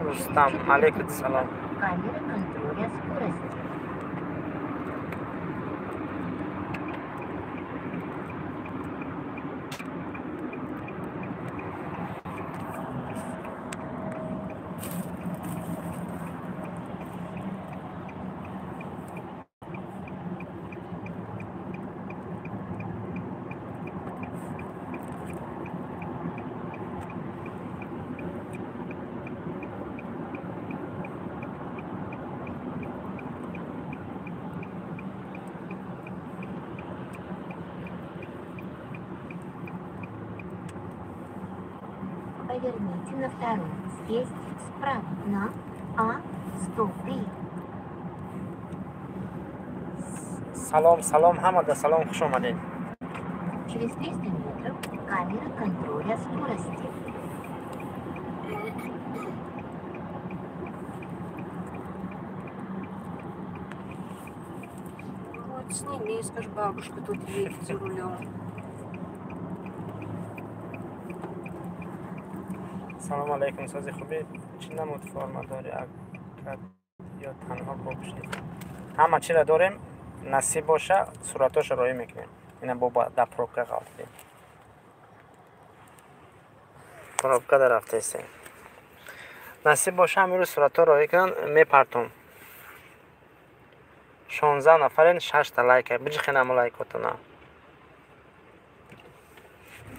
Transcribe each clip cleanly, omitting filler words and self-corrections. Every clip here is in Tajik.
Рустам, алейкум салом. Камера контроля скорости. Поверните на второй съезд справа на А103. Салом, салом, ҳамада салом, хуш омадед. Через 300 метров камера контроля скорости. Вот сними, скажешь, бабушка тут едет за рулем. Салом алейкум, сози хубе, чӣ намуд форма дори акад ё танҳо бопӯшед? Ҳама чиро дорем, насиб боша, суратошо роӣ мекунем. Ина бо дар пробка ғалтидем. Пробка дар рафтаистем. Насиб боша, ҳамин рӯз сурато роӣ кунан, мепартом. 16 нафарен, 6 та лайка. Биҷихен ҳамо лайкотона.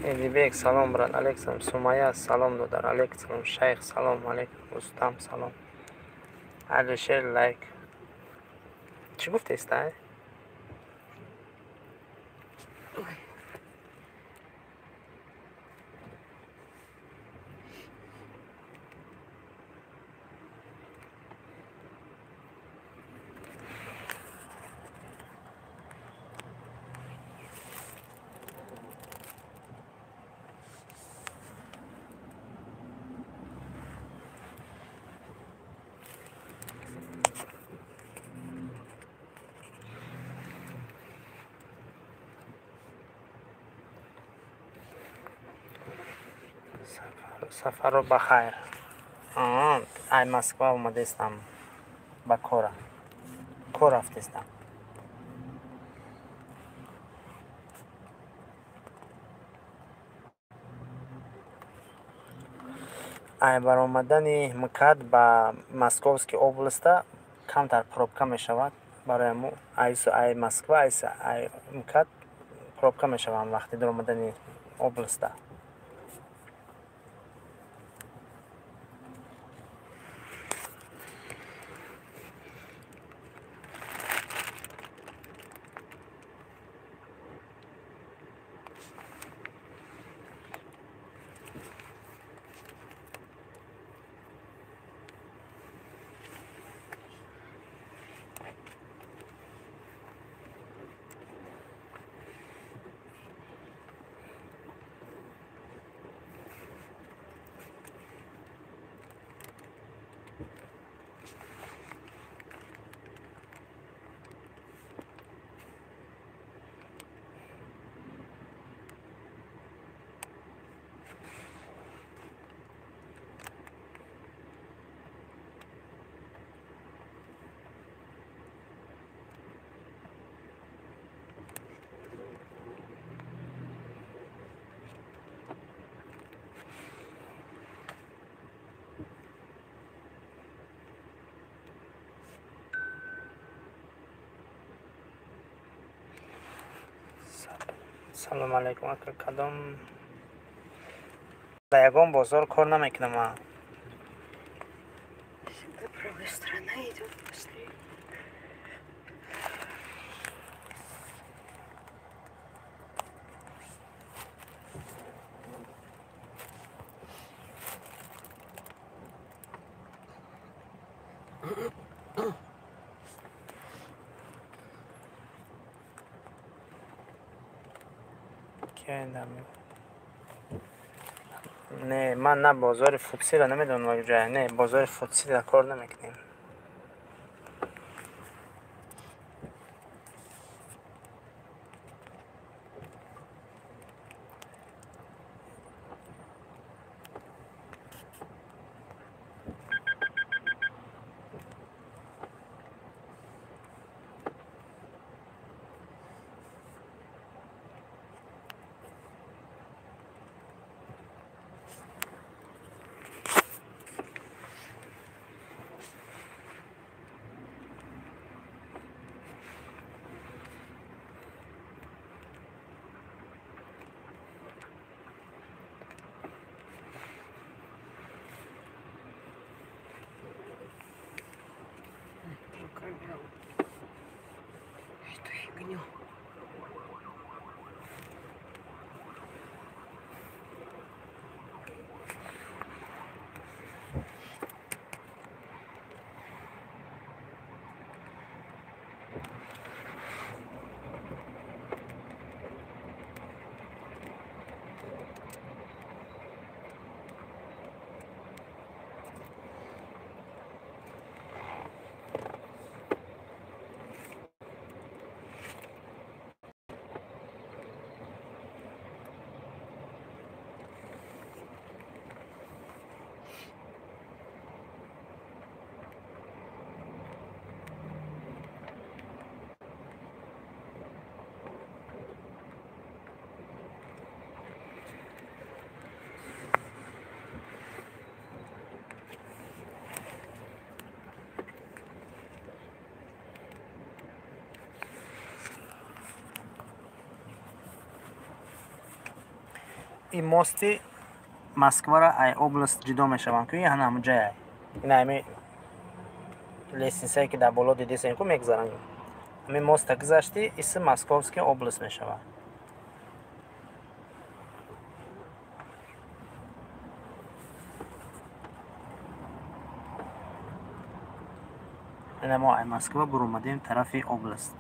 Эдибек, салом, брат. Алейкум. Сумая, салом, додар. Алейкум. Шайх, салом. Алейкум. Рустам, салом. Алишер, лайк. Чӣ гуфтеста? Сафаро ба хайр. Ай Москва омадаистам ба кора. Кор рафтаистам. Ай баромадани МКАД ба Московский областа камтар пробка мешавад. Барои мо айсу ай Москва, айсу ай МКАД пробка мешавад вақти даромадани областа. Салом алейкум, ака, кадом дар ягон бозор кор намекунам ман. Всегда правая сторона идет быстрее. Не, ман на бозори футсиро намедонам ҷая. Не, бозори футсиро кор намекунем. И мости Москвара ай област ҷудо мешаванд ку, ҳана ҳамун ҷай. Ина ҳами лестницае ки дар боло дидесем ку мегузаранд. Ҳамин моста гузашти, иси Московский област мешавад. Ина мо ай Москва буромадем тарафи област.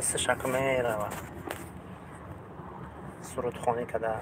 Иси шак меравад. Сурудхонӣ када.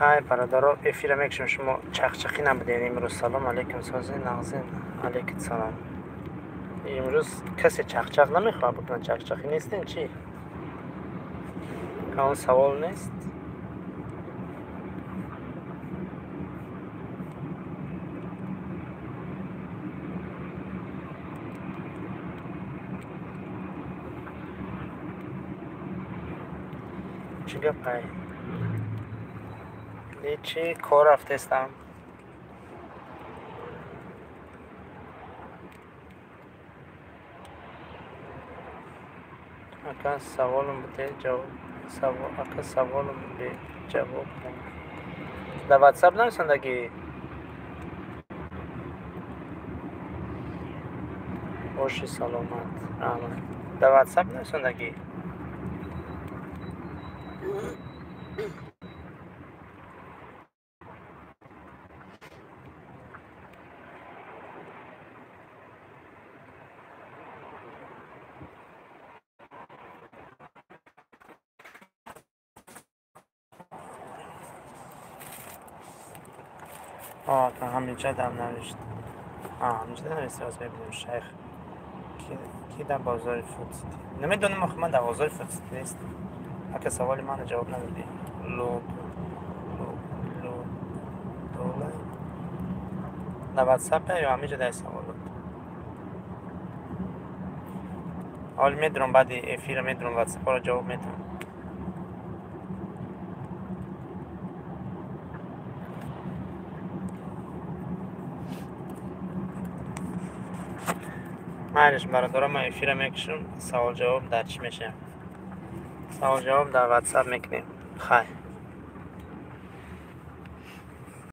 Хай бародаро, эфира мекушем, шумо чақчақӣ набудед имрӯз. Салом алейкум, сози нағзин. Алейкум салом. Имрӯз касе чақчақ намехоҳад бикунад, чақчақӣ нестем чӣ? Каон савол нест? Чӣ гапай? Чӣ кор рафтестам? Ака саволум бите ҷавоб, ака саволум беҷавоб монд. Дар WhatsApp нависандагӣ? Боши саломат, раҳмат. Дар WhatsApp нависандагӣ? Ҳаминҷа дам навишт. Ҳаминҷа навишт, боз мебинем шайх ки дар бозори Фудсити. Намедонам, охи ман дар бозори Фудсити нестам. Ака саволи мана ҷавоб надодӣ. Луд луд дола дар WhatsApp ё ҳаминҷа дар саволот? Ҳол медурам, баъди эфира медурам, WhatsApp-ро ҷавоб медиҳам. Майлиш бародаро, ман эфира мекушам, савол ҷавоб дар чӣ мешавем? Савол ҷавоб дар WhatsApp мекунем. Хай.